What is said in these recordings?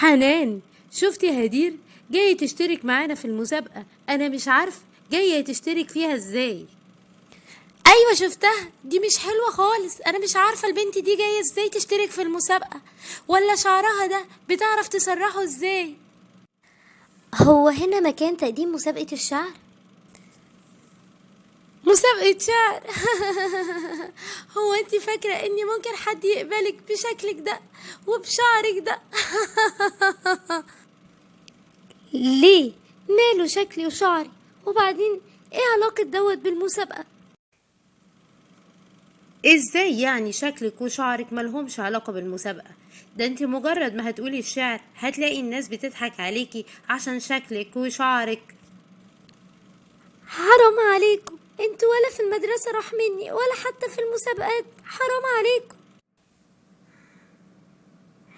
حنان، شفتي هدير جاية تشترك معانا في المسابقة؟ أنا مش عارفة جاية تشترك فيها إزاي. أيوة شفتها، دي مش حلوة خالص. أنا مش عارفة البنت دي جاية إزاي تشترك في المسابقة، ولا شعرها ده بتعرف تسرحه إزاي. هو هنا مكان تقديم مسابقة الشعر؟ مسابقة شعر؟ هو انت فاكرة اني ممكن حد يقبلك بشكلك ده وبشعرك ده؟ ليه؟ ماله شكلي وشعري؟ وبعدين ايه علاقة دوت بالمسابقة؟ ازاي يعني شكلك وشعرك ملهمش علاقة بالمسابقة؟ ده انت مجرد ما هتقولي الشعر هتلاقي الناس بتضحك عليكي عشان شكلك وشعرك. حرام عليكم، انتوا ولا في المدرسة راح مني ولا حتى في المسابقات، حرام عليكم.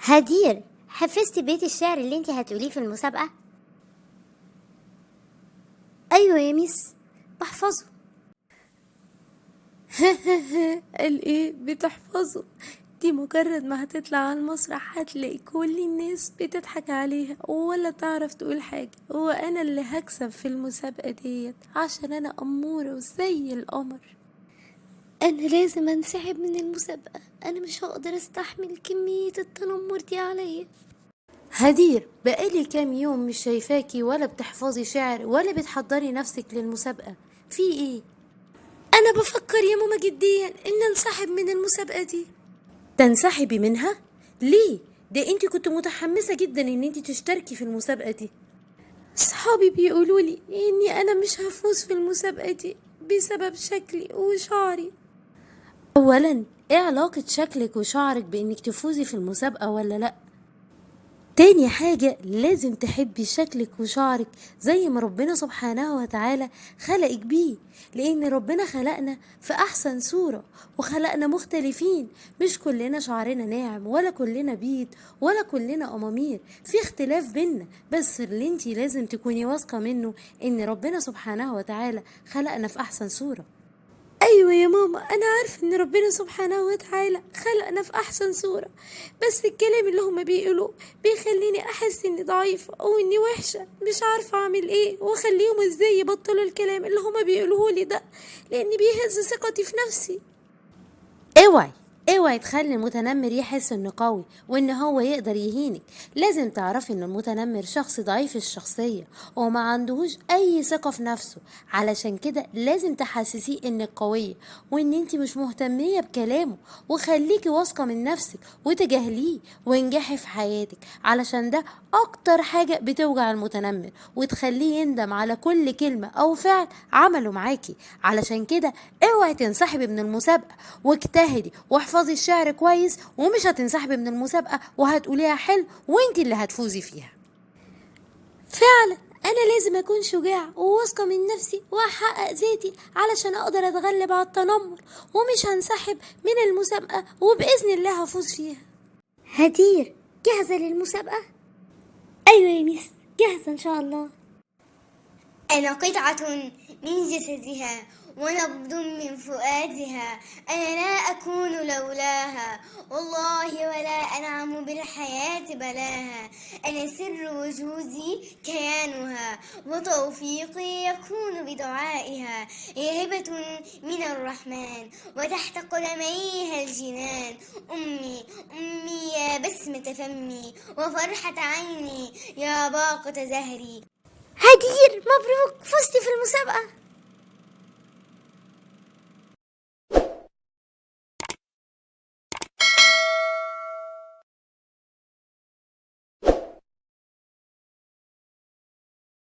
هدير، حفظتي بيت الشعر اللي انت هتقوليه في المسابقة؟ ايوه يا ميس، بحفظه. قال ايه بتحفظه؟ دي مجرد ما هتطلع على المسرح هتلاقي كل الناس بتضحك عليها ولا تعرف تقول حاجة. وانا اللي هكسب في المسابقة ديت عشان انا أمورة وزي القمر. انا لازم انسحب من المسابقة، انا مش هقدر استحمل كمية التنمر دي عليا. هدير، بقالي كام يوم مش شايفاكي ولا بتحفظي شعر ولا بتحضري نفسك للمسابقة، في ايه؟ انا بفكر يا ماما جديا ان انسحب من المسابقة دي. تنسحبي منها؟ ليه؟ ده انت كنت متحمسة جدا ان انت تشتركي في المسابقة دي. صحابي بيقولولي اني انا مش هفوز في المسابقة دي بسبب شكلي وشعري. اولا، ايه علاقة شكلك وشعرك بانك تفوزي في المسابقة ولا لا؟ تاني حاجة، لازم تحبي شكلك وشعرك زي ما ربنا سبحانه وتعالى خلقك بيه، لأن ربنا خلقنا في أحسن صورة وخلقنا مختلفين، مش كلنا شعرنا ناعم ولا كلنا بيض ولا كلنا أمامير، في اختلاف بينا، بس اللي انتي لازم تكوني واثقة منه إن ربنا سبحانه وتعالى خلقنا في أحسن صورة. أيوة يا ماما، أنا عارفة إن ربنا سبحانه وتعالى خلقنا في أحسن صورة، بس الكلام اللي هما بيقولوه بيخليني أحس إني ضعيفة أو إني وحشة، مش عارفة أعمل إيه وأخليهم إزاي يبطلوا الكلام اللي هما بيقولوه لي ده، لأن بيهز ثقتي في نفسي. اوعي تخلي المتنمر يحس انه قوي وان هو يقدر يهينك. لازم تعرفي ان المتنمر شخص ضعيف الشخصية وما عندهوش اي ثقة في نفسه، علشان كده لازم تحسسيه انك قوية وان انت مش مهتمية بكلامه، وخليكي واثقة من نفسك وتجاهليه وانجحي في حياتك، علشان ده اكتر حاجة بتوجع المتنمر وتخليه يندم على كل كلمة او فعل عمله معاكي. علشان كده اوعي تنسحبي من المسابقة، واجتهدي واحفظي الشعر كويس، ومش هتنسحبي من المسابقة وهتقوليها حلو وانتي اللي هتفوزي فيها. فعلا انا لازم اكون شجاعة وواثقة من نفسي واحقق ذاتي علشان اقدر اتغلب على التنمر، ومش هنسحب من المسابقة وبإذن الله هفوز فيها. هدير، جاهزة للمسابقة؟ ايوه يا ميس، جاهزة ان شاء الله. أنا قطعة من جسدها ونبض من فؤادها، أنا لا أكون لولاها والله ولا أنعم بالحياة بلاها، أنا سر وجودي كيانها وتوفيقي يكون بدعائها، هي هبة من الرحمن وتحت قدميها الجنان، أمي أمي يا بسمة فمي وفرحة عيني يا باقة زهري. هدير، مبروك، فزتي في المسابقة.